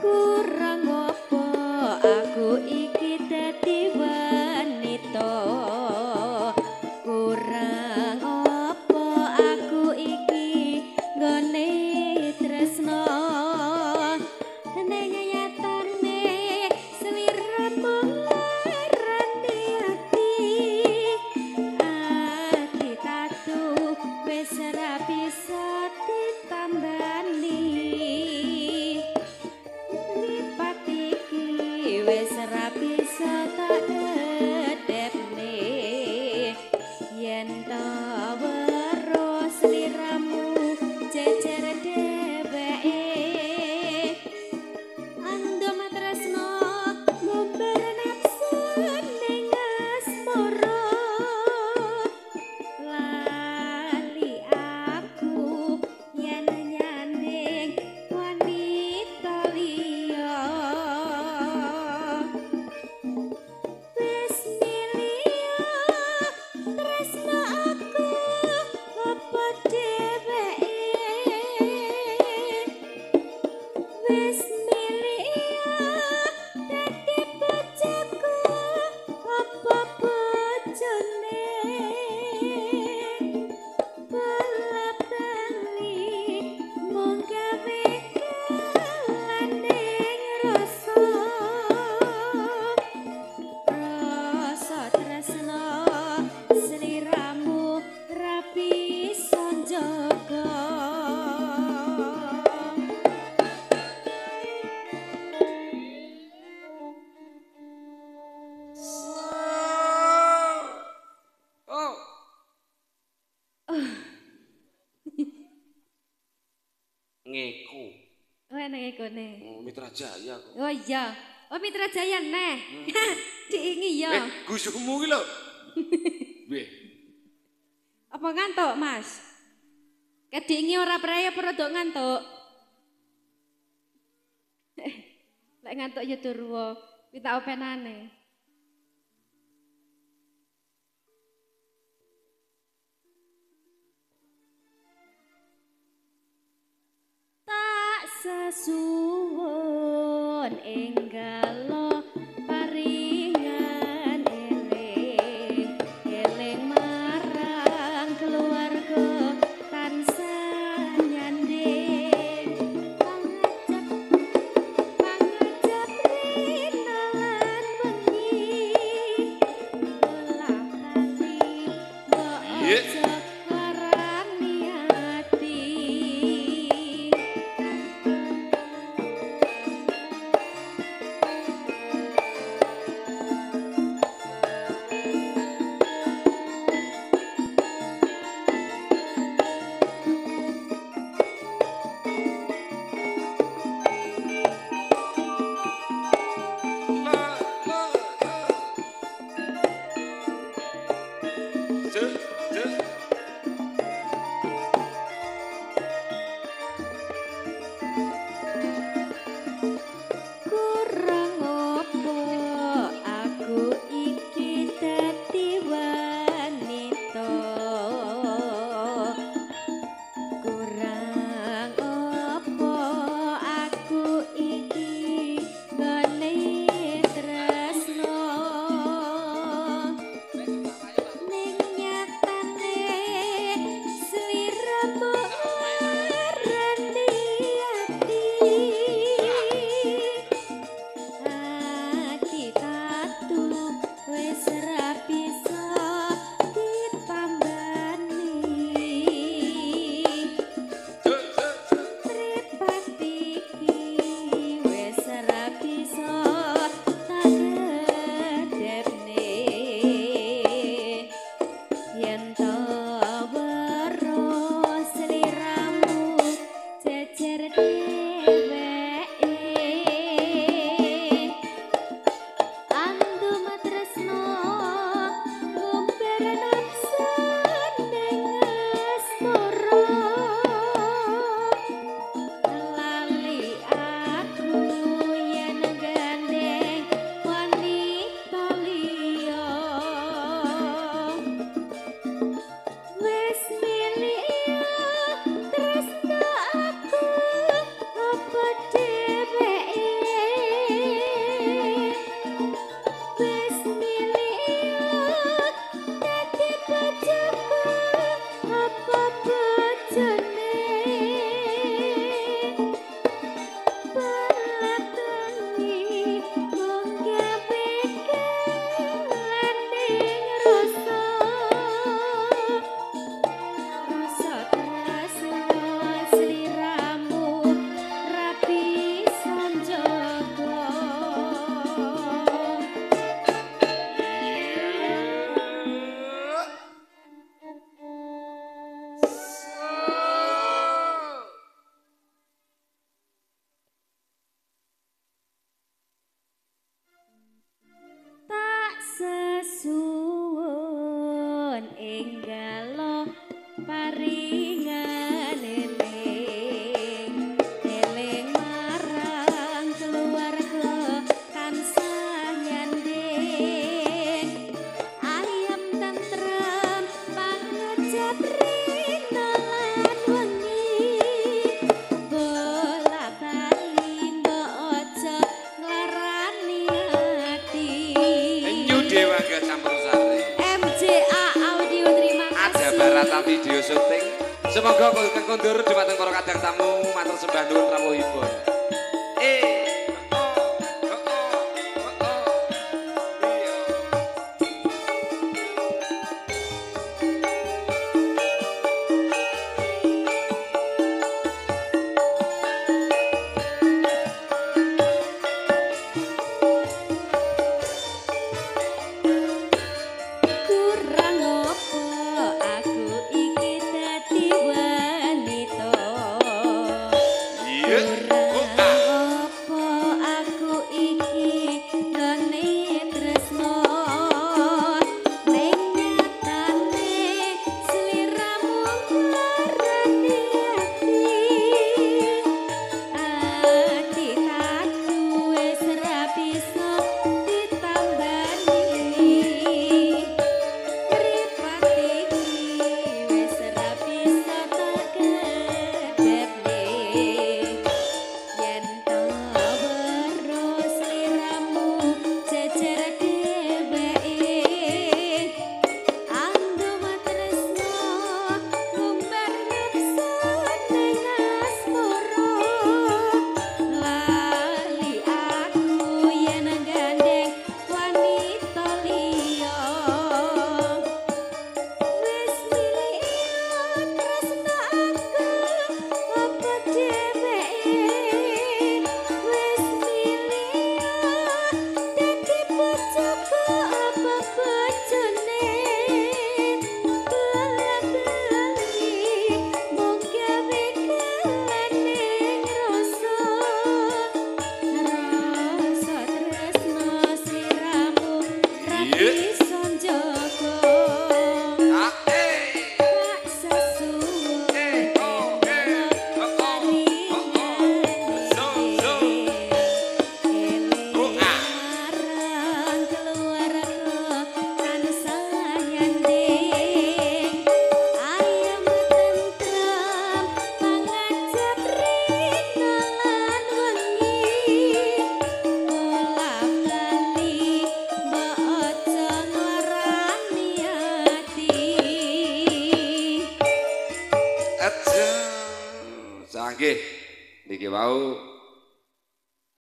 Kurang apa aku iki dadi wanita, kurang apa aku iki nggone tresno, ning nyatane sliramu larani ati, ati tatu wis ora bisa ditambani. Wis ora bisa tak dedepne yen ta weruh sliramu jejer dheweke, andom tresno ngumbar nafsu ning asmara, lali aku yen nyanding wanita liya. Ngeku. Oh, enak ngekone. Oh, Mitra Jaya kok. Oh iya. Oh, Mitra Jaya neh. Diingi ya. Gusumu ki lho. Weh. Apa ngantuk, Mas? Kediingi ora praya apa rodok ngantuk? Lek ngantuk ya turu, kuwi tak openane. Sesuwun enggalo paringan eling, eling marang keluarga tansah nyanding, pangajap pangajap rina lan wengi, bola bali mbok aja larani ati. video syuting. Semoga kang kondur dumateng para kadang tamu matur sembah nuwun rawuhipun. Nggih, niki wau